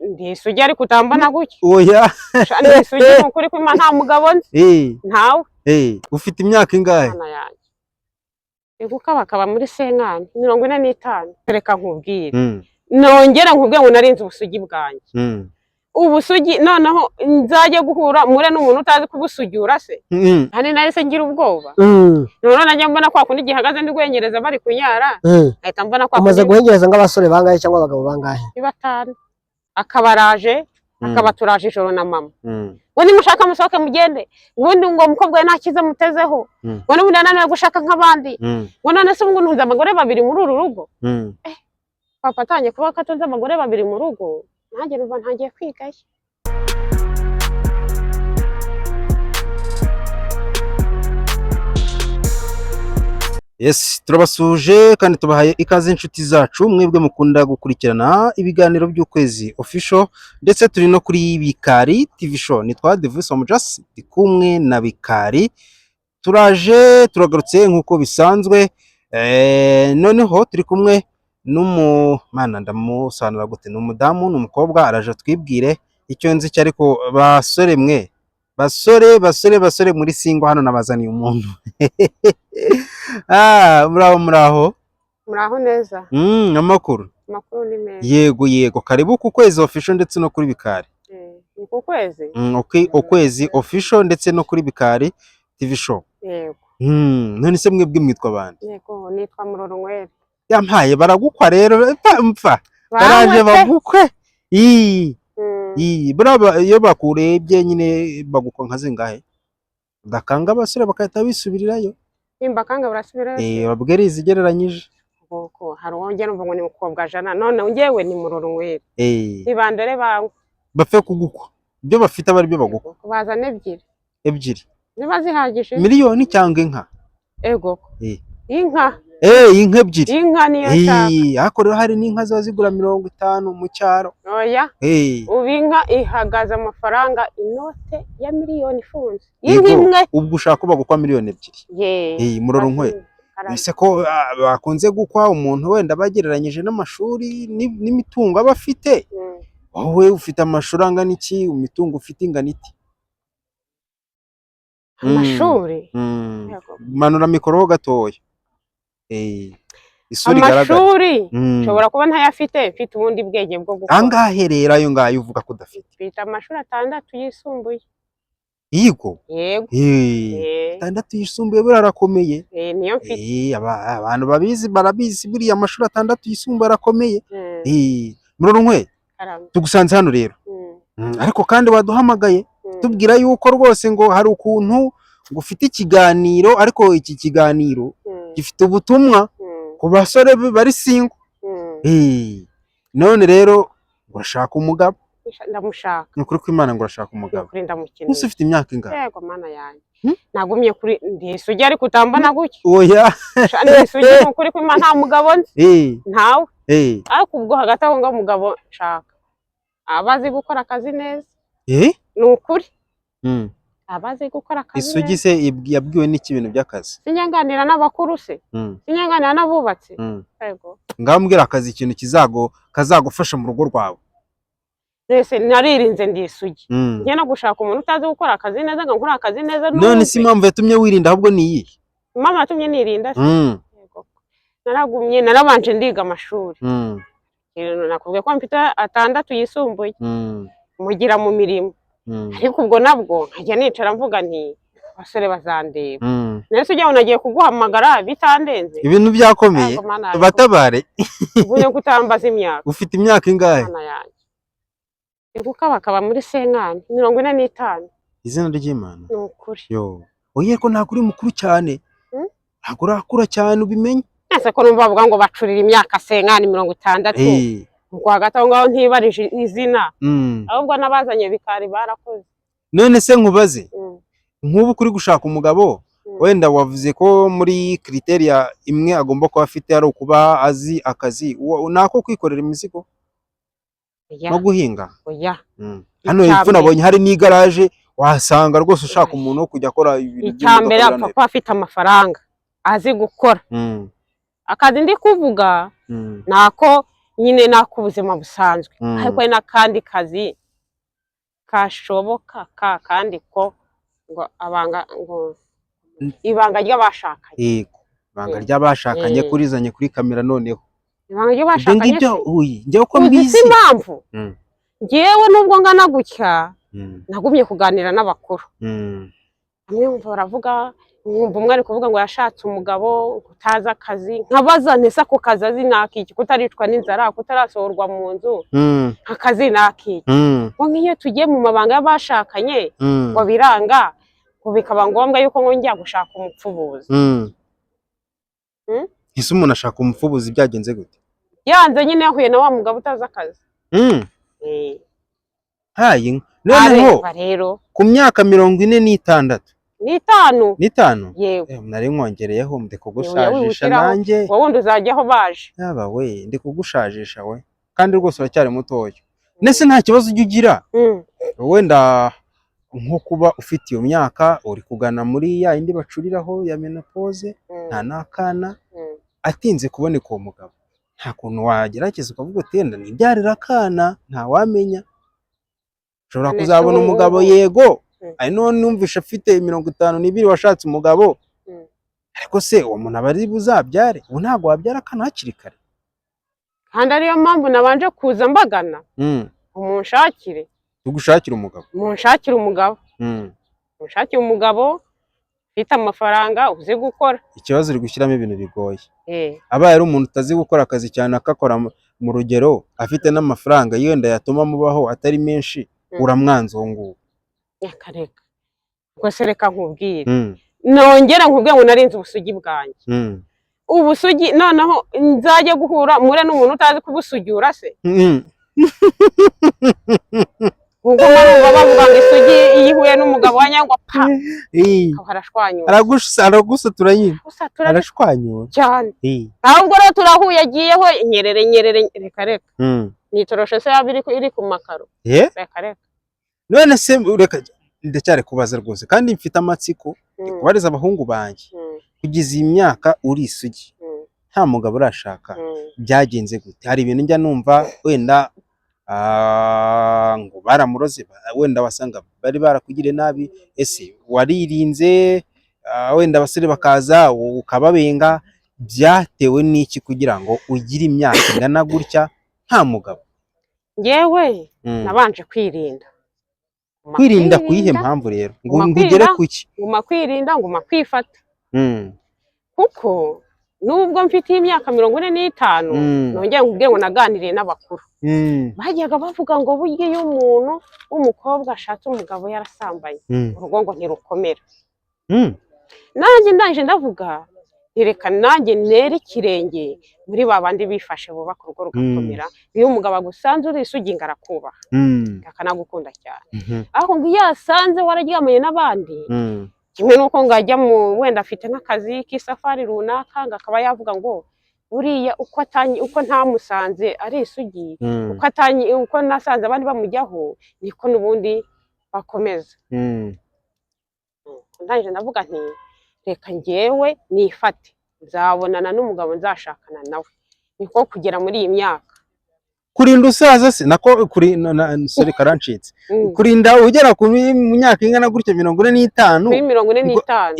Ndi isugi ariko utambona gutya. Oya. Ndi isugi ni ukuri kw'Imana, nta mugabo nzi. Ntawe. Ufite imyaka ingahe? Mana yanjye. Gukabakaba muri senkani 45. Reka nkubwire. Nongera nkubwire ngo narinze ubusugi bwanjye. Ubusugi noneho nzajye guhura mure n'umuntu utazi kubusugiura se. Hani nahise ngira ubwoba. Noneho najya mbona kwa kundi gihagaze ndi guhengereza bari kunyara. Ahita mbona kwa umaze guhengereza nk'abasore bangahe cyangwa abagabo bangahe? Batanu. Akabaraje, akabaturaje ijoro na mama. Ngo nimushaka musohoke mugende. Ubundi ngo umukobwa we nta cyiza mutezeho. Ngo n'ubundi yananiwe gushaka nk'abandi. Ngo none se ubu ntunze abagore babiri muri uru rugo. Papa atangiye kuba ko atunze abagore babiri mu rugo, nanjye numva ntangiye kwigayo. Yes, turabasuje kandi tubahaye ikaze inshuti zacu mwebwe mukunda gukurikirana ibiganiro by'ukwezi official, ndetse turi no kuri Bikari TV show. Nitwa The Voice of Just, ndi kumwe na Bikari. Turaje turagarutse nk'uko bisanzwe. Noneho turi kumwe n'umumana, ndamusobanura gute? Ni umudamu, ni umukobwa, araje twibwire icyo nzi cyo. Ariko basore mwe, basore basore basore muri singo hano nabazaniye umuntu. Muraho muraho. Muraho neza. Amakuru. Amakuru ni meza. Yego yego, karibu ku Kwezi official ndetse no kuri Bikari. Ni ku Kwezi? Ukwezi official ndetse no kuri Bikari TV show. Yego. None se mwebwe mwitwa bande? Yego, nitwa Murorunkwere. Yampaye baragukwa rero, mpfa baraje bagukwe. Buriya iyo bakurebye nyine bagukwa nka zingahe? Udakanga abasore bagahita bisubirirayo. Nimba kanga barasubirayo. Babwire izigereranyije. Boko hari uwongera umva ngo ni mukobwa jana, none njyewe ni Murorunkwere. Ibandere bawe bapfe kugukwa. Ibyo bafite abari byo bagukwa. Bazana ebyiri. Ebyiri. Ziba zihagije. Miliyoni cyangwa inka? Ego. Inka. Inka ebyiri. Inka niyo nshaka. Ariko rero hari n'inka ziba zigura 50 mu cyaro. Oya. Ubu inka ihagaze amafaranga inote ya miliyoni ifunze. Inka imwe. Ubwo ushaka ko bagukwa miliyoni 2. Murorunkwere. Ese ko bakunze gukwa umuntu wenda bagereranyije n'amashuri n'imitungo aba afite? Wowe ufite amashuri angana iki? Imitungo ufite ingana iti? Amashuri? Manura mikoro ho gatoya. Isura igaragara. Amashuri nshobora kuba ntayafite, mfite ubundi bwenge bwo gukora. Angahe rero ayo ngayo uvuga ko udafite? Mfite amashuri 6 yisumbuye. Yego. Yego. 6 yisumbuye buriya arakomeye. Niyo mfite. Abantu babizi barabizi buriya amashuri 6 yisumbuye arakomeye. Murorunkwere, tugusanze hano rero. Ariko kandi waduhamagaye tubwira yuko rwose ngo hari ukuntu ngo ufite ikiganiro, ariko iki kiganiro gifite ubutumwa ku basore bari singo. None rero urashaka umugabo? Ndamushaka. Ni ukuri kw'Imana ngo urashaka umugabo. Ndamukeneye. Ese ufite imyaka ingahe? Yego mana yanjye. Nagumye kuri ndi isugi ariko utambona gutya. Oya. Ndi isugi ni ukuri kw'Imana, nta mugabo nzi. Ntawe. Ariko ubwo hagati aho ngaho umugabo nshaka abazi gukora akazi neza. Ni ukuri. Abazi gukora akazi. Isugi se yabwiwe n'iki ibintu by'akazi? Sinyanganira n'abakuru se. Sinyanganira n'abubatsi. Yego. Ngambwira akazi ikintu kazagufasha mu rugo rwawe. Nese naririnze ndi isugi. Ngiye no gushaka umuntu utazi gukora akazi neza ngo nkore akazi neza. None si impamvu yatumye wirinda ahubwo ni iyi? Impamvu yatumye nirinda se? Yego. Naragumye narabanje ndiga amashuri. Nakubwiye ko mfite 6 yisumbuye. Mugira mu mirimo. Ariko ubwo nabwo nkajya nicara mvuga nti abasore bazandeba. Nese ujya unagiye kuguhamagara bitandenze. Ibintu byakomeye. Batabare. Ubuye kutambaza imyaka. Ufite imyaka ingahe? Mana yanjye. Gukabakaba muri senkani 45. Izina ry'Imana. Ni ukuri. Yo. Oye ko ntabwo uri mukuru cyane. Ntabwo urakura cyane ubimenye. Nese ko numva bavuga ngo bacurira imyaka senkani 60. Ubwo hagati aho ngaho ntibarije izina. Ahubwo n'abazanye Bikari barakoze. None se nkubaze. Nk'ubu kuri gushaka umugabo, wenda wavuze ko muri criteria imwe agomba kuba afite ari ukuba azi akazi. Nako kwikorera imizigo? No guhinga? Oya. Hano hepfo nabonye hari n'igaraje, wasanga rwose ushaka umuntu wo kujya akora ibintu. Icyambere apfa kuba afite amafaranga, azi gukora. Akazi ndi kuvuga nako Nyine n'ak'ubuzima busanzwe, ariko hari n'akandi kazi kashoboka ka kandi ko ngo abanga ngo ibanga ry'abashakanye. Yego, ibanga ry'abashakanye kurizanye kuri kamera noneho. Ibanga Ibyo ry'abashakanye ngibyo se? Uyi njyewe uko Uzi mbizi. Se impamvu ngewe nubwo ngana gutya nagumye kuganira n'abakuru, bamwe bumva baravuga, nkumva umwe ari kuvuga ngo yashatse umugabo utazi akazi, nkabaza nti: "Ese ako kazi azi ni akiki? Kutaricwa n'inzara, kutarasohorwa mu nzu, akazi ni akiki?" Ngo nk'iyo tugiye mu mabanga y'abashakanye, ngo biranga, ngo bikaba ngombwa yuko ngo njya gushaka umupfubuzi. Ese umuntu ashaka umupfubuzi byagenze gute? Yanze nyine, yahuye na wa mugabo utazi akazi. Hayi, noneho Areba rero. ku myaka 46? 5. 5? Yego. Nari nkongereyeho, ndi kugushajisha wihutiraho. nanjye. Wowe wundi uzajyaho baje. Yaba we, ndi kugushajisha we, kandi rwose uracyari mutoya. Nese nta kibazo ujya ugira wenda nko kuba ufite iyo myaka, uri kugana muri ya yindi bacuriraho ya menopause, nta n'akana, atinze kuboneka uwo mugabo, nta kuntu wagerageza ukavuga uti: "Wenda nibyarira akana, ntawamenya, ushobora None se kuzabona ubu umugabo"? ngubu? Yego, ari none numvishe afite 52 washatse umugabo, ariko se uwo muntu aba ari buzabyare? Ubu ntabwo wabyara akana hakiri kare. Kandi ariyo mpamvu nabanje kuza mbagana munshakire. Tugushakire umugabo. Munshakire umugabo. Munshakire umugabo ufite amafaranga, uzi gukora. Ikibazo, uri gushyiramo ibintu bigoye. Abaye ari umuntu utazi gukora akazi cyane, akakora mu rugero, afite n'amafaranga yenda yatuma mubaho atari menshi, uramwanze uwo nguwo? Reka reka, ubwo se reka nkubwire. Nongera nkubwire ngo narinze ubusugi bwanjye. Ubusugi, noneho nzajye guhura mure n'umuntu utazi kubusugiura se? Ubwo murumva bavuga ngo isugi iyo ihuye n'umugabo wa nyangwa pa, akaba arashwanyura. Aragusatura nyine. Gusatura. Arashwanyura. Cyane. Ahubwo rero turahuye, agiyeho nyerere nyerere, reka reka. Nitoroshe se yaba iri ku makaro? Reka reka. None se reka, ndacyari kubaza rwose kandi mfite amatsiko, ndi kubariza abahungu banjye. Kugeza iyi myaka uri isugi, nta mugabo urashaka, byagenze gute? Hari ibintu njya numva wenda ngo baramuroze, wenda wasanga bari barakugiriye nabi. Ese waririnze, wenda abasore bakaza ukababenga? Byatewe n'iki kugira ngo ugire imyaka ingana gutya nta mugabo? Njyewe nabanje kwirinda. Nguma Kwirinda kuyihe kwirinda, mpamvu rero ngo Nguma ngo ugere kwirinda. kuki? Nguma kwirinda, nguma kwifata, kuko nubwo mfite imyaka 45, nongeye nkubwire ngo naganiriye n'abakuru, bajyaga bavuga ngo burya iyo umuntu w'umukobwa ashatse umugabo yarasambanye, urugo ngo ntirukomera. Nanjye ndangije ndavuga nti: "Reka nanjye nere ikirenge muri ba bandi bifashe, bubaka urugo rugakomera." Iyo umugabo agusanze uri isugi ngo arakubaha, akanagukunda cyane, ariko ngo iyo asanze wararyamanye n'abandi, kimwe n'uko ngo ajya mu wenda afite nk'akazi k'isafari runaka, ngo akaba yavuga ngo buriya uko atanyi, uko ntamusanze ari isugi, uko atanyi, uko nasanze abandi bamujyaho, niko n'ubundi bakomeza. Ndangije ndavuga nti: "Reka njyewe nifate, nzabonana n'umugabo nzashakana nawe." Niko kugera muri iyi myaka. Kurinda usaza se nako kuri sorry, karancitse. Kurinda ugera ku mu myaka ingana gutya, 45? Kuri mirongo ine n'itanu.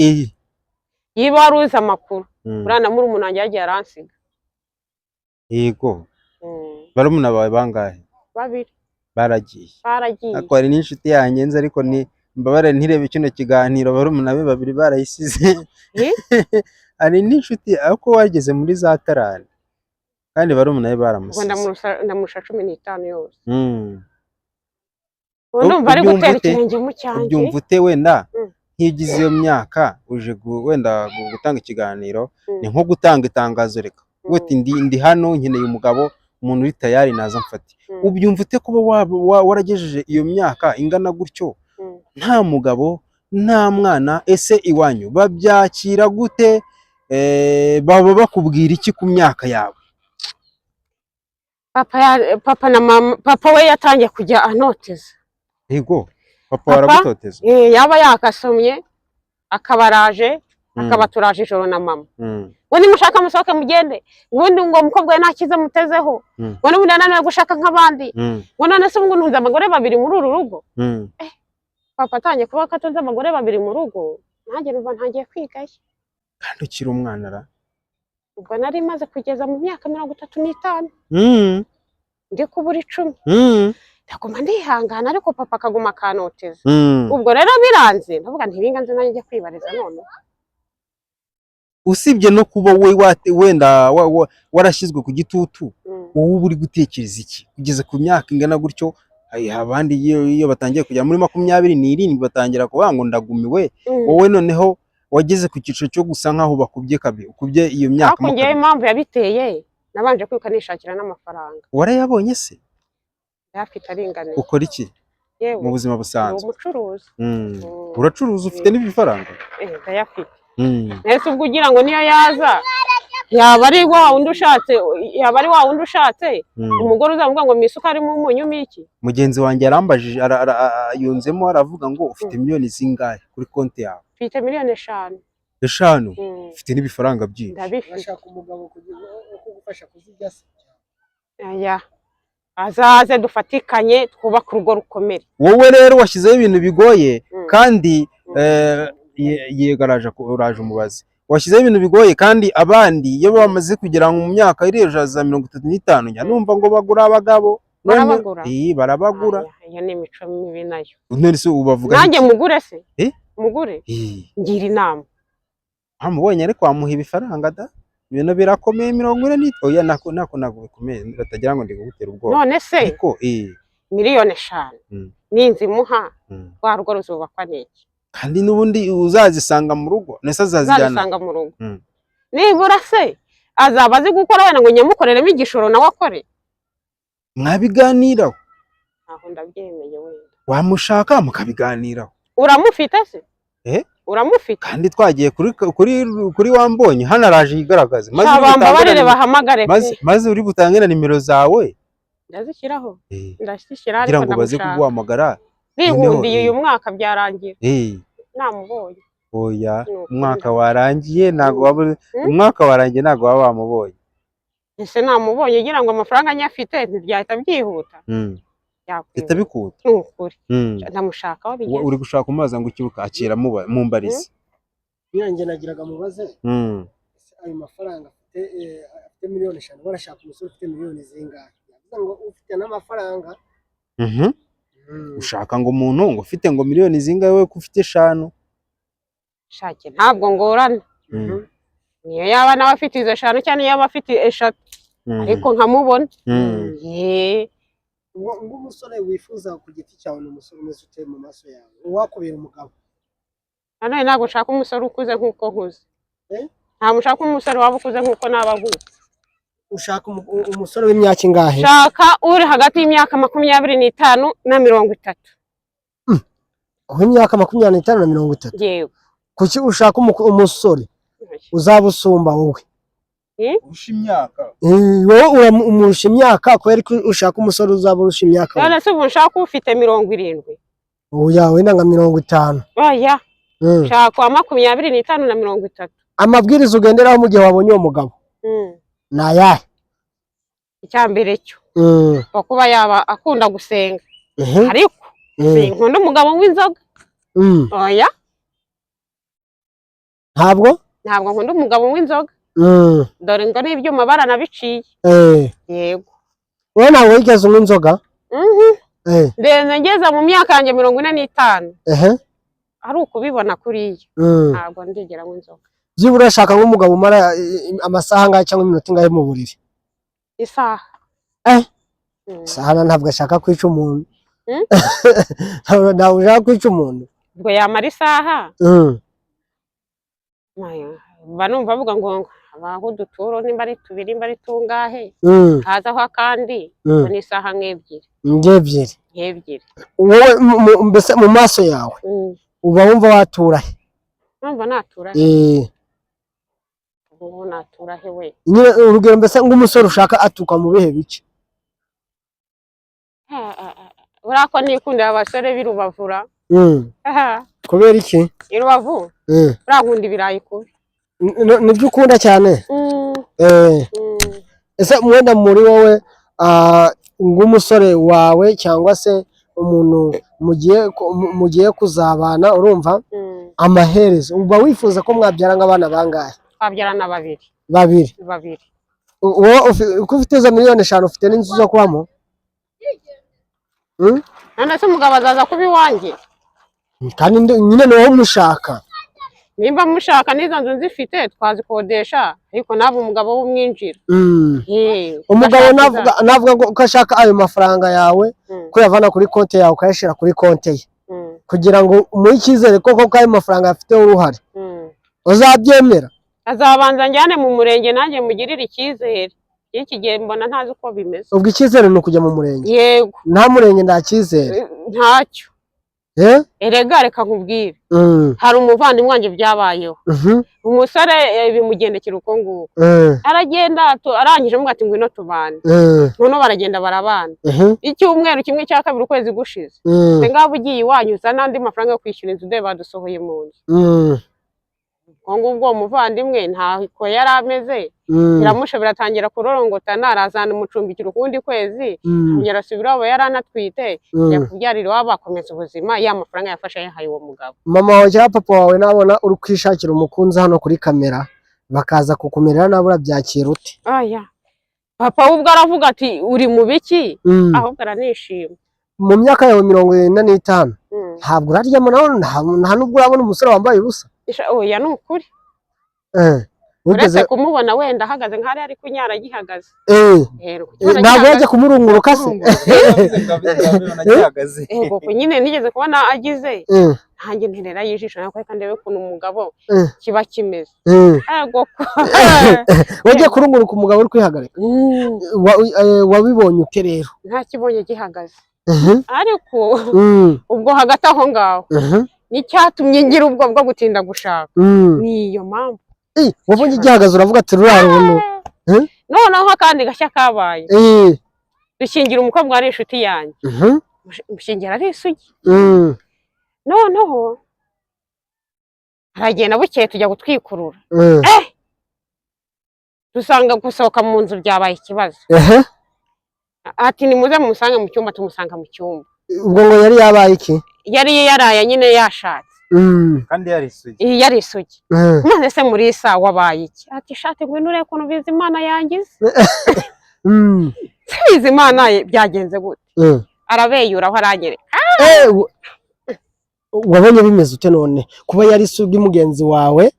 Yiba wari uzi amakuru, uriya na murumuna wanjye yagiye aransiga. Yego. Barumuna bawe bangahe? Babiri. Baragiye? Baragiye. Ariko hari n'inshuti yanjye nzi, ariko ni mbabare ntirebe kino kiganiro, barumuna be babiri barayisize. Hari n'inshuti, ariko wageze muri za tarani kandi barumuna be Ubwo baramusize. Ndamurusha 15 yose. Ubu ndumva ari Ubyumva gutera ute? ikirenge mu cyanjye. Ubyumva ute wenda nk'iyo ugize iyo myaka, uje wenda gutanga ikiganiro, ni nko gutanga itangazo, reka uti ndi hano, nkeneye umugabo, umuntu uri tayari naza mfate. Ubyumva ute kuba waragejeje iyo myaka ingana gutyo nta mugabo, nta mwana? Ese iwanyu babyakira gute? Baba bakubwira iki ku myaka yawe? Papa na mama, papa we yatangiye kujya anoteza. Yego, papa Papa? waragutoteza? Yaba yakasomye akaba araje. Akaba turaje ijoro na mama ngo nimushaka musohoke mugende, ubundi ngo umukobwa we nta cyiza mutezeho, ngo n'ubundi yananiwe gushaka nk'abandi, ngo none se ubu ntunze abagore babiri muri uru rugo. Papa atangiye kuba ko atunze abagore babiri mu rugo, nanjye numva ntangiye kwigayo. Kandi ukiri umwana ra? Ubwo nari maze kugeza mu myaka 35, ndi kubura 10. Ndaguma ndihangana, ariko papa akaguma akanoteza. Ubwo rero biranze, ndavuga nti ibinga nzi nanjye njye kwibariza none. Usibye no kuba we wenda warashyizwe ku gitutu, wowe uba uri gutekereza iki kugeza ku myaka ingana gutyo? Abandi iyo batangiye kugera muri 27 batangira kuvuga ngo ndagumiwe. Wowe noneho wageze ku cyiciro cyo gusa nkaho bakubye kabiri, ukubye iyo myaka Ariko mo ngewe kabiri. impamvu yabiteye, nabanje kwiruka nishakira n'amafaranga. Warayabonye se? Ndayafite, aringaniye. Ukora iki Yewe, mu buzima ndi busanzwe? umucuruzi. Uracuruza, ufite n'ibifaranga? Eh, ndayafite. Ese ubwo ugira ngo niyo yaza yaba ari wa wundi ushatse, yaba ari wa wundi ushatse umugore uzavuga ngo mu isuka harimo umunyu miki? Mugenzi wanjye yarambajije, yunzemo aravuga ngo ufite miliyoni zingahe kuri konti yawe? Mfite miliyoni 5. 5? Mm. Ufite n'ibifaranga byinshi. Ndabifite. Urashaka umugabo kugira wo kugufasha kuzirya se? Aya, azaze dufatikanye twubake urugo rukomere. Wowe rero washyizeho ibintu bigoye kandi yego, araje uraje umubaze. Washyizeho ibintu bigoye kandi abandi iyo bamaze kugera mu myaka iri hejuru ya za 35, njya numva ngo bagura abagabo. Barabagura? Ii, barabagura. Aya, iyo ni imico mibi nayo. None se ubavuga Nanjye mugure se? Eh? Mugure? Ii, Ngira inama. Wamubonye ariko wamuha ibifaranga da, ibintu birakomeye. 40, oya, nako ntabwo bikomeye, batagira ngo ndi kugutera ubwoba. None se Ariko miliyoni 5 ninzimuha, rwa rugo ruzubakwa n'iki? Kandi n'ubundi uzazisanga mu rugo, nese azazijyana? Uzabisanga mu rugo. Nibura se azaba azi gukora, wenda ngo nyamukoreremo igishoro nawe akore? Mwabiganiraho. Aho ndabyemeye wenda. Wamushaka mukabiganiraho. Uramufite se? Eh? Uramufite? Kandi twagiye kuri wambonye hano, araje yigaragaze maze uri butange Bambabarire, na bahamagare pe. Maze uri butange na nimero zawe. Ndazishyiraho. Ndazishyiraho, Kugira ariko ngo baze ndamushaka. kuguhamagara. Bihundiye Noneho, uyu mwaka byarangira namubonye. Oya, Ni ukuri. umwaka warangiye ntabwo waba umwaka warangiye ntabwo waba wamubonye. Ese namubonye, ugira ngo amafaranga nyafite ntibyahita byihuta? Byakwihuta. Bihita bikuta. Ni ukuri, ndamushaka aho bigeze. Uri gushaka umubaza ngo ikibuka akira mumbarize. Nyange nagiraga mubaze, ese ayo mafaranga afite, afite miliyoni 5, barashaka umusore ufite miliyoni zingahe? Yavuze ngo ufite n'amafaranga. Ushaka ngo umuntu ngo ufite ngo miliyoni zingahe, we ko ufite 5? Shake, ntabwo ngorana. Niyo yaba nawe afite izo 5 cyangwa niyo yaba afite 3, ariko nkamubona. Ye. Ubwo ngo umusore wifuza ku giti cyawe ni umusore umeze ute mu maso yawe, uwakubera umugabo? Nanone ntabwo nshaka umusore ukuze nk'uko nkuze. Eh? Ntabwo nshaka umusore waba ukuze nk'uko naba nkuze. Ushaka umusore w'imyaka ingahe? Nshaka uri hagati y'imyaka 25 na 30. W'imyaka 25 na 30? Yewe. Kuki ushaka umusore uzaba usumba wowe? Urusha imyaka. Wowe umurusha imyaka, kubera ko ushaka umusore uzaba urusha imyaka wowe. None se ubu nshaka ufite 70? Oya, wenda nka 50. Oya, nshaka uwa 25 na 30. Amabwiriza ugenderaho mu gihe wabonye uwo mugabo ni ayahe? Icya mbere cyo kuba yaba akunda gusenga, ariko sinkunda umugabo w'inzoga. Oya. Ntabwo? Ntabwo nkunda umugabo w'inzoga. Dore ngo n'ibyuma baranabiciye. Yego. Wowe ntabwo wigeze unywa inzoga? Mhm. Ndenze ngeze mu myaka yanjye 45, ari ukubibona kuriya, ntabwo ndigera nywa inzoga. Byibura urashaka nk'umugabo umara amasaha angahe cyangwa iminota ingahe mu buriri? Isaha. Eh. Isaha ntabwo ashaka kwica umuntu. Ntabwo ushaka kwica umuntu. Ubwo yamara isaha. Mba numva avuga ngo habaho uduturo, nimba ari tubiri, nimba ari tungahe, hazaho akandi. Ubwo ni isaha nk'ebyiri. Nk'ebyiri. Nk'ebyiri. Wowe mbese mu maso yawe uba wumva watura he? Numva natura he? Ubu natura he we? Nyine urugero mbese nk'umusore ushaka atuka mu bihe bice? Buriya ko nikundira abasore b'i Rubavura. Kubera iki? I Rubavu urankunda ibirayi kubi. Nibyo ukunda cyane? Ese mwenda muri wowe ng'umusore wawe cyangwa se umuntu mugiye kuzabana, urumva amaherezo uba wifuza ko mwabyara nk'abana bangahe? Twabyarana babiri. Babiri? Babiri. Wowe uko ufite izo miliyoni 5 ufite n'inzu zo kubamo? None se umugabo azaza kuba iwanjye? Kandi nyine ni wowe umushaka. Nimba mushaka n'izo nzu nzifite twazikodesha, ariko nawe umugabo w'umwinjira. Umugabo Ugashaka navuga ngo uko ashaka ayo mafaranga yawe, ko yavana kuri konti yawe ukayashyira kuri konti ye, kugira ngo umuhe icyizere koko ko ayo mafaranga afiteho uruhare, uzabyemera? Azabanza njyane mu murenge nanjye mugirire icyizere. Iki gihe mbona ntazi uko bimeze. Ubwo icyizere ni ukujya mu murenge? Yego. Nta murenge nta cyizere? Ntacyo. Erega reka nkubwire, hari umuvandimwe wanjye byabayeho. Umusore bimugendekera uko nguko, aragenda arangije amuga ati ngwino tubane. Noneho baragenda barabana. Icyumweru kimwe cya kabiri, ukwezi gushize, ngaho ugiye iwanyu uza n'andi mafaranga yo kwishyura inzu, dore badusohoye mu nzu. Ubwo ngubwo uwo muvandimwe ntako yari ameze, biramushobera atangira kurorongotana, arazana umucumbikira ukundi kwezi, yongera asubira iwabo, yari anatwite, ajya kubyarira iwabo, akomeza ubuzima, ya mafaranga yafashe yahaye uwo mugabo. Mama wawe cyangwa papa wawe nabona uri kwishakira umukunzi hano kuri kamera bakaza kukumerera nabi, urabyakira ute? Aya, papa we ubwo aravuga ati uri mu biki? Ahubwo aranishima. Mu myaka yawe 45 ntabwo uraryama nawe, nta nubwo urabona umusore wambaye ubusa? Oya, ni ukuri. Wigeze Uretse kumubona wenda ahagaze nk'ahari ari kunyara agihagaze. Kukibona Ntabwo agihagaze. yajya kumurunguruka se? Yego, ko nyine nigeze kubona agize, ntanjye nterera y'ijisho nako reka ndebe ukuntu umugabo kiba kimeze. Yego ko. Wagiye kurunguruka umugabo uri kwihagarika? Wabibonye ute rero? Ntakibonye gihagaze, ariko ubwo hagati aho ngaho n'icyatumye ngira ubwo bwo gutinda gushaka ni iyo mpamvu. Wabonye gihagaze uravuga ati ruriya runtu. Noneho akandi gashya kabaye, dushyingira umukobwa wari inshuti yanjye, mushyingira ari isugi. Noneho aragenda, bukeye tujya gutwikurura, dusanga gusohoka mu nzu byabaye ikibazo. Ati nimuze mumusange mu cyumba, tumusanga mu cyumba. Ubwo ngo yari yabaye iki? Yari yaraye nyine yashatse. Kandi yari isugi. Iyi yari isugi. Maze se muri isa wabaye iki? Ati shati ngwino urebe ukuntu Bizimana yangize. Se Bizimana ye byagenze gute? Arabeyura aho aranyereka. Wabonye bimeze ute none kuba yari isugi mugenzi wawe,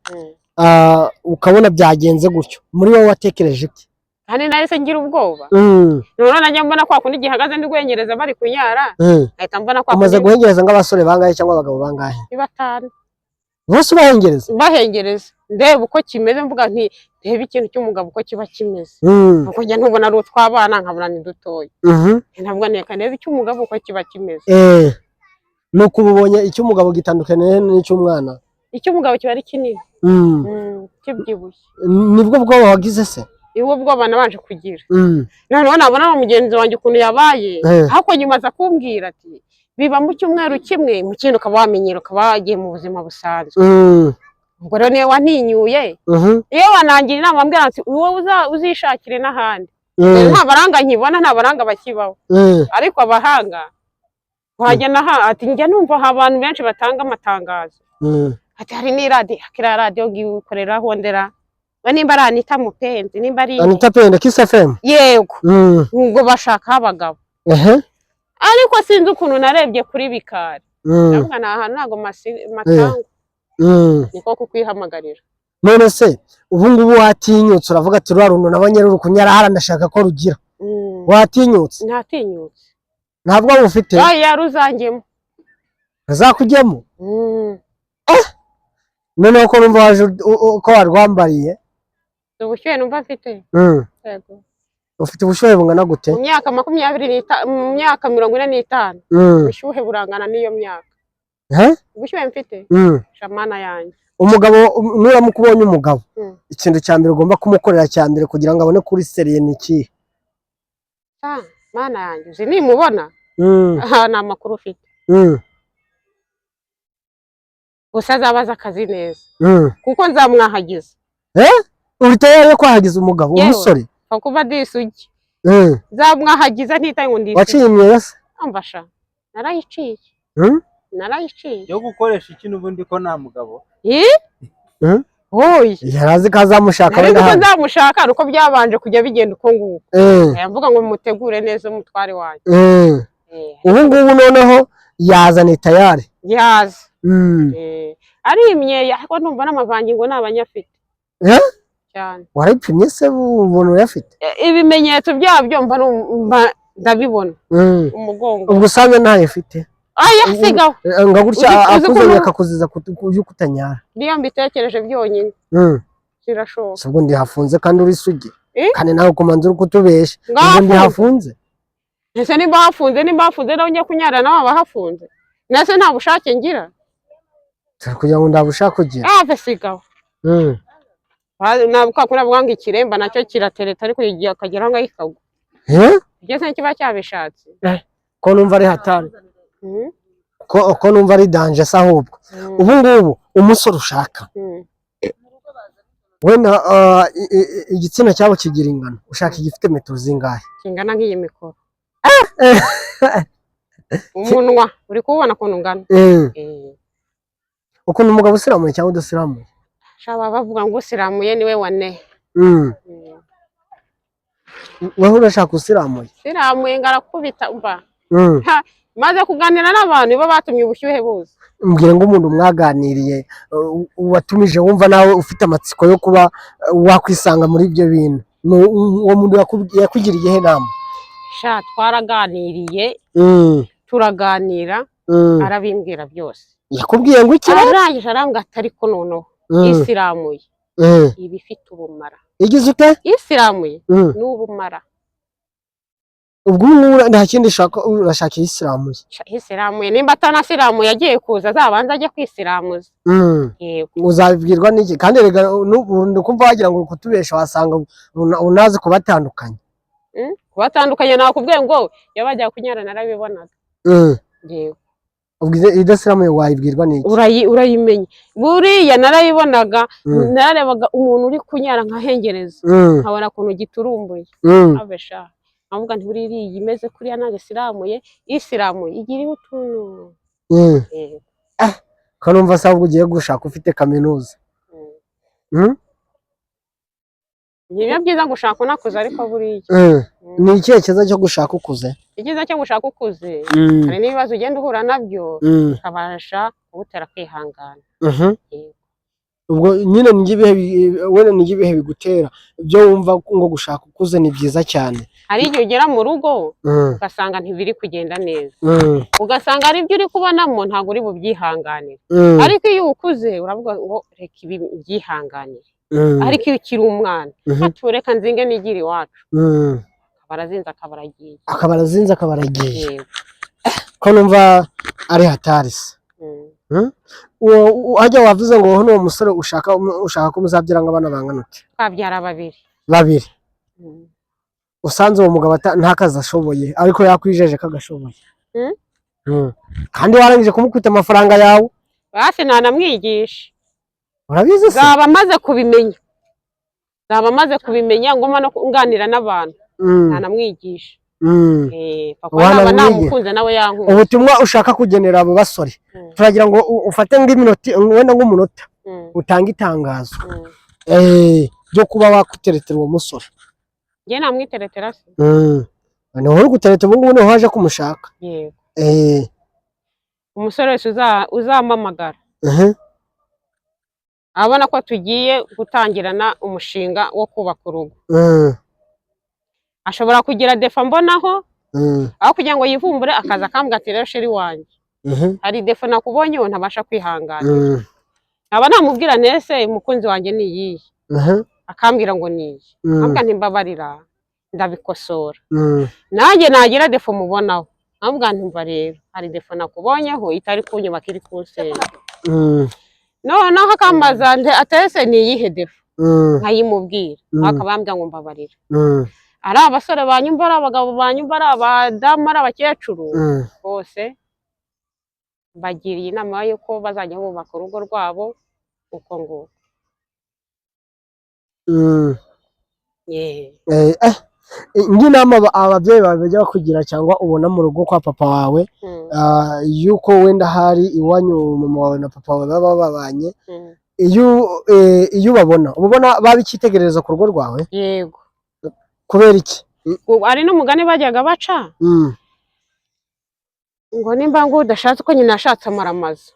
ukabona byagenze gutyo, muri wowe watekereje iki? Kandi nahise ngira ubwoba. Noneho najya mbona kwa kundi gihagaze ndi guhengereza bari kunyara, nkahita mbona kwa Umaze kundi. guhengereza nk'abasore bangahe cyangwa abagabo bangahe? Ni batanu. Bose ubahengereza? Mbahengereza ndeba uko kimeze, mvuga nti ndebe ikintu cy'umugabo uko kiba kimeze, kuko njya ntubona ari utw'abana nkabona ni dutoya. Ntabwo neka ndebe icy'umugabo uko kiba kimeze. Nuko uba ubonye icy'umugabo gitandukaniye n'icy'umwana? Icy'umugabo kiba ari kinini, kibyibushye. Nibwo bwoba wagize se? Iwe bwoba nabanje kugira. Noneho nabona na mugenzi wanjye ukuntu yabaye, ariko nyuma aza kumbwira ati biba mu cyumweru kimwe, mu kindi ukaba wamenyera, ukaba wagiye mu buzima busanzwe. Ubwo rero niyo wantinyuye, iyo wanangira inama ambwira ati wowe uzishakire n'ahandi. Nta baranga nkibona, nta baranga bakibaho, ariko abahanga wajya naha. Ati njya numva aha abantu benshi batanga amatangazo. Ati hari n'iradiyo, kiriya radiyo ngikoreraho ndera we, nimba ari Anita Mupenzi, nimba ari Anita Pendo, Kiss FM. Yego. Ngo bashakaho abagabo. Ariko sinzi ukuntu narebye kuri Bikari, ndavuga ni ahantu ntabwo matangwa, niko kukwihamagarira. None se ubu ngubu watinyutse uravuga ati ruriya runtu nabonye ruri kunyarahara ndashaka ko rugira? Watinyutse? Ntatinyutse. Ntabwo waba ufite? Oya, ruzanjyemo. Ruzakujyemo? Noneho ko numva waje ko warwambariye? Ubushyuhe numva mfite. Yego. Ufite ubushyuhe bungana gute? Mu myaka 25, mu myaka 45, ubushyuhe burangana n'iyo myaka. Ubushyuhe mfite, shamana yanjye. Umugabo nuramuka ubonye umugabo, ikintu cya mbere ugomba kumukorera cya mbere kugira ngo abone kuri sérieux ni ikihe? Ah, mana yanjye, uzi nimubona, aha ni amakuru ufite. Gusa azabaza akazi neza, kuko nzamwahagiza. Uri tayari yo kwahagiza umugabo? Yewe. Umusore? Pfa kuba ndi isugi, nzamwahagiza ntitaye ngo ndi isugi. Waciye imyeyo se? Amfasha, narayiciye. Narayiciye. Yo gukoresha iki n'ubundi ko nta mugabo? Ih? Oya. Yari azi ko azamushaka. Nari Wenda nzi ko hano. nzamushaka, ari uko byabanje kujya bigenda uko nguko. Mvuga ngo mutegure neza umutware wanjye. Ubu ngubu noneho yazane tayari. Yaza. Ari imyeyo, ariko ndumva n'amavangingo ni abanyafite. Eh? Cyane. Warayipimye se ubona uyafite? Ibimenyetso byabyo mba ndabibona. Umugongo. Ubwo usanze ntayo ufite? Aya, sigaho. Nga gutya Uzi akuzanye ukuntu- akakuziza yuko utanyara. Niyo mbitekereje byonyine, birashoboka. Si ubwo ndihafunze kandi uri isugi? Eh? Kandi nawe kumanza uri kutubesha. Ubwo Ngahafunze. ndihafunze? Ese nimba hafunze nawe njya kunyara, nawe aba hafunze, nese nta bushake ngira? Turi kugira ngo ndabushaka kugira. Ave, sigaho. Ntabwo kwa kundi bavuga ngo ikiremba nacyo kiratereta, ariko igihe akagera aho ngaho ikagwa. Eh? Igeze kiba cyabishatse. Ko numva ari hatari. Ko numva ari danger se ahubwo. Ubu ngubu umusore ushaka, wenda igitsina cyabo kigira ingano, ushaka igifite metero zingahe? Kingana nk'iyi mikoro. Umunwa uri kuwubona ukuntu ungana. Ukuntu umugabo usiramuye cyangwa udasiramuye? Shaba bavuga ngo usiramuye niwe wane. Wowe urashaka usiramuye? Siramuye ngarakubita mva. Maze kuganira n'abantu nibo batumye ubushyuhe buza. Mbwira ngo umuntu mwaganiriye, watumije wumva nawe ufite amatsiko yo kuba wakwisanga muri ibyo bintu. Uwo muntu yakugiriye iyihe nama? Sha, twaraganiriye, turaganira, arabimbwira byose. Yakubwiye ngo iki? Arangije arambwira ati ariko noneho isiramuye iba ifite ubumara. Igize ute? Isiramuye ni ubumara. Ubwo ubu ngubu nta kindi ushaka, urashaka iyisiramuye? Sha, isiramuye, nimba atanasiramuye agiye kuza azabanza ajye kwisiramuza. Yego. Uzabibwirwa n'iki? Kandi rega n'ubu ndikumva wagira ngo uri kutubesha, wasanga unazi kubatandukanya. Kubatandukanya, nakubwiye ngo iyo bajya kunyara narabibonaga. Yego. Ubwo idasiramuye wayibwirwa n'iki? Urayimenya, buriya narayibonaga. Nararebaga umuntu uri kunyara nkahengereza, nkabona ukuntu giturumbuye. Abe sha, nkavuga nti buriya iriya imeze kuriya ntabwo isiramuye, isiramuye igira utuntu. Yego. Ko numva se ahubwo ugiye gushaka ufite kaminuza? Ni byiza gushaka unakuze, ariko buriya Ni ikihe cyiza cyo gushaka ukuze? Icyiza cyo gushaka ukuze, hari n'ibibazo ugenda uhura nabyo, ukabasha kugutera kwihangana. Yego. Ubwo nyine ni ibihe wenda ni ibihe bigutera ibyo wumva ngo gushaka ukuze ni byiza cyane? Hari igihe ugera mu rugo ugasanga ntibiri kugenda neza, ugasanga ari ibyo uri kubonamo ntabwo uri bubyihanganire. Ariko iyo ukuze uravuga ngo reka ibi byihanganire. Ariko iyo ukiri umwana, ati reka nzinge nigire iwacu, akaba arazinze akaba aragiye. Akaba arazinze akaba aragiye. Yego. Ko numva ari hatari se? Uwo hajya wavuze ngo wowe n'uwo musore ushaka ko muzabyara ngo abana bangana ute? Twabyara babiri. Babiri. Usanze uwo mugabo nta kazi ashoboye, ariko yakwijeje ko agashoboye? Kandi warangije kumukubita amafaranga yawe? Basi nanamwigisha. Urabizi se? Nzaba maze kubimenya ngoma no kunganira n'abantu. Nanamwigisha. Papa naba Wanamwigisha. namukunze nawe yankunze. Ubutumwa ushaka kugenera abo basore? Turagira ngo ufate nk'iminota, wenda nk'umunota, utange itangazo ryo kuba wakuteretera uwo musore. Njye namwiteretera se? Ni wowe uri gutereta ubu ngubu, niho waje kumushaka. Yego. Umusore wese uzampamagara, abona ko tugiye gutangirana umushinga wo kubaka urugo, ashobora kugira défaut mbonaho, aho kugira ngo yivumbure akaza akambwira ati rero chéri wanjye, hari défaut nakubonyeho ntabasha kwihangana. Nkaba namubwira nese umukunzi wanjye ni iyihe? Akambwira ngo ni iyi. Nkabwira nti mbabarira ndabikosora. Nanjye nagira défaut mubonaho nkabwira nti mva rero hari défaut nakubonyeho itari kunyubaka, iri kunsenya. Noneho akambaza nti atese ni iyihe défaut? Nkayimubwira. Akaba yambwira ngo mbabarira. Ari abasore banyumva, ari abagabo banyumva, ari abadamu, ari abakecuru, bose. Mbagiriye inama y'uko bazajya bubaka urugo rwabo uko nguko. Yeah. Nk'inama ababyeyi bawe bajya bakugira cyangwa ubona mu rugo kwa papa wawe, yuko wenda hari iwanyu mama wawe na papa wawe baba babanye, iyo ubabona, uba ubona baba icyitegererezo ku rugo rwawe? Yego. Kubera iki? Ari n'umugani bajyaga baca ngo nimba ngo udashatse uko nyina yashatse amara amazu.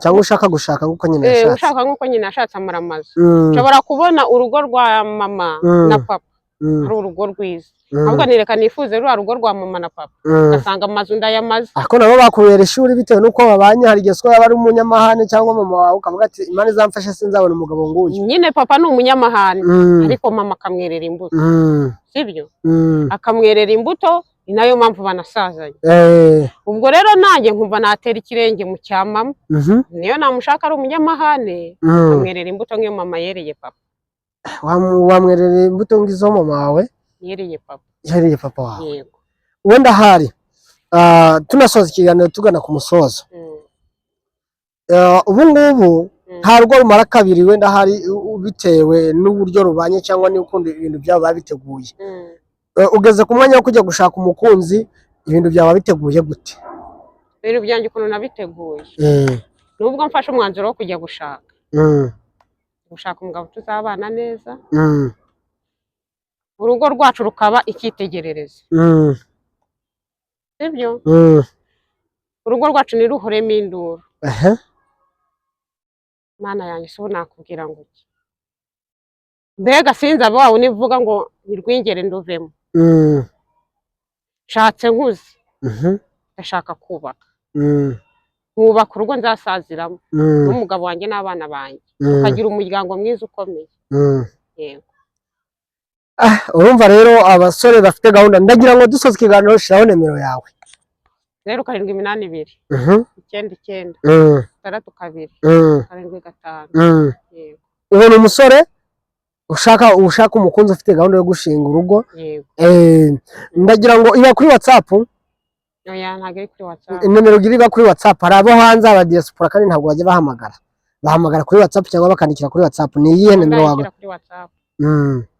Cyangwa ushaka gushaka nk'uko nyina yashatse. Ushaka nk'uko nyina yashatse amara amazu. Nshobora kubona urugo rwa mama na papa ari urugo rwiza, ahubwo nireka nifuze ruriya rugo rwa mama na papa, ugasanga amazu ndayamaze. Ariko nabo bakubera ishuri bitewe n'uko babanye. Hari igihe so yaba ari umunyamahane cyangwa mama wawe, ukavuga ati: "Imana izamfashe sinzabona umugabo nguyu." Nyine papa ni umunyamahane, ariko mama akamwerera imbuto. Sibyo? Akamwerera imbuto, ni nayo mpamvu banasazanye. Ubwo rero nanjye nkumva natera ikirenge mu cya mama, niyo namushaka ari umunyamahane, amwerera imbuto nk'iyo mama yereye papa. Wamwerera imbuto ngizo mama wawe yereye papa. Yereye papa wawe. Yego. Wenda hari tunasoza ikiganiro tugana ku musozo. Ubu ngubu nta rugo rumara kabiri, wenda hari bitewe n'uburyo rubanye cyangwa n'ukundi ibintu byabo biba biteguye. Ugeze ku mwanya wo kujya gushaka umukunzi, ibintu byaba biteguye gute? Ibintu byanjye ukuntu nabiteguye, nubwo mfashe umwanzuro wo kujya gushaka, gushaka umugabo tuzabana neza, urugo rwacu rukaba icyitegererezo. Sibyo? Urugo rwacu ntiruhoremo induru. Mana yanjye, si ubu nakubwira ngo iki? Mbega sinzi abo wawe nivuga ngo nirwingere nduvemo. Nshatse nkuze, ndashaka kubaka, nkubaka urugo nzasaziramo n'umugabo wanjye n'abana banjye, tukagira umuryango mwiza ukomeye. Yego. Ah, urumva rero abasore bafite gahunda. Ndagira ngo dusoze ikiganiro, shiraho nimero yawe. 0782 99 62 75. Yego. Ubona umusore ushaka umukunzi ufite gahunda yo gushinga urugo. Yego. Ndagira ngo iba kuri WhatsApp? Oya, ntabwo iri kuri WhatsApp. Nimero ugira iba kuri WhatsApp? Hari abo hanze, aba diaspora, kandi ntabwo bajya bahamagara, bahamagara kuri WhatsApp cyangwa bakandikira kuri WhatsApp. Ni iyihe nimero wawe? Ndayishyira kuri WhatsApp.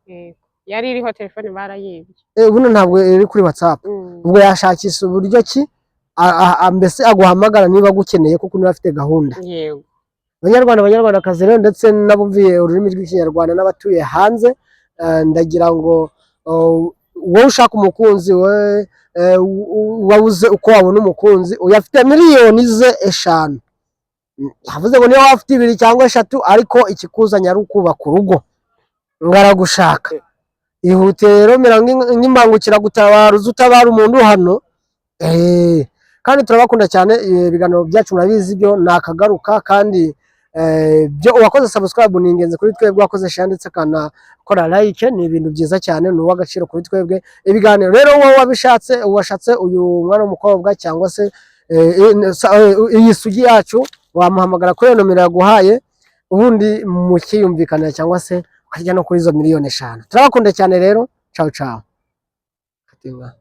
Yego, yari iriho, telefone barayibye. Buno ntabwo iri kuri WhatsApp? Ubwo yashakisha uburyo ki mbese aguhamagara niba agukeneye, kuko niba afite gahunda. Yego. Banyarwanda, banyarwandakazi rero, ndetse n'abumviye ururimi rw'Ikinyarwanda n'abatuye hanze, ndagira ngo wowe ushaka umukunzi we, wabuze uko wabona umukunzi, uyu afite miliyoni ze 5. Yavuze ngo niyo waba ufite 2 cyangwa 3, ariko ikikuzanye ari ukubaka urugo, ngo aragushaka. Ihute rero, mera nk'imbangukiragutabara, uze utabara umuntu hano. Kandi turabakunda cyane. Ibiganiro byacu murabizi byo nakagaruka, kandi byo uwakoze subscribe ni ingenzi kuri twebwe, uwakoze share ndetse akanakora like ni ibintu byiza cyane, ni uw'agaciro kuri twebwe. Ibiganiro rero, wowe wabishatse, uwashatse uyu mwana w'umukobwa cyangwa se iyi sugi yacu, wamuhamagara kuri iyo nomero yaguhaye, ubundi mukiyumvikanira cyangwa se ukajya no kuri izo miliyoni 5. Turabakunda cyane rero. Ciao ciao. Katinga.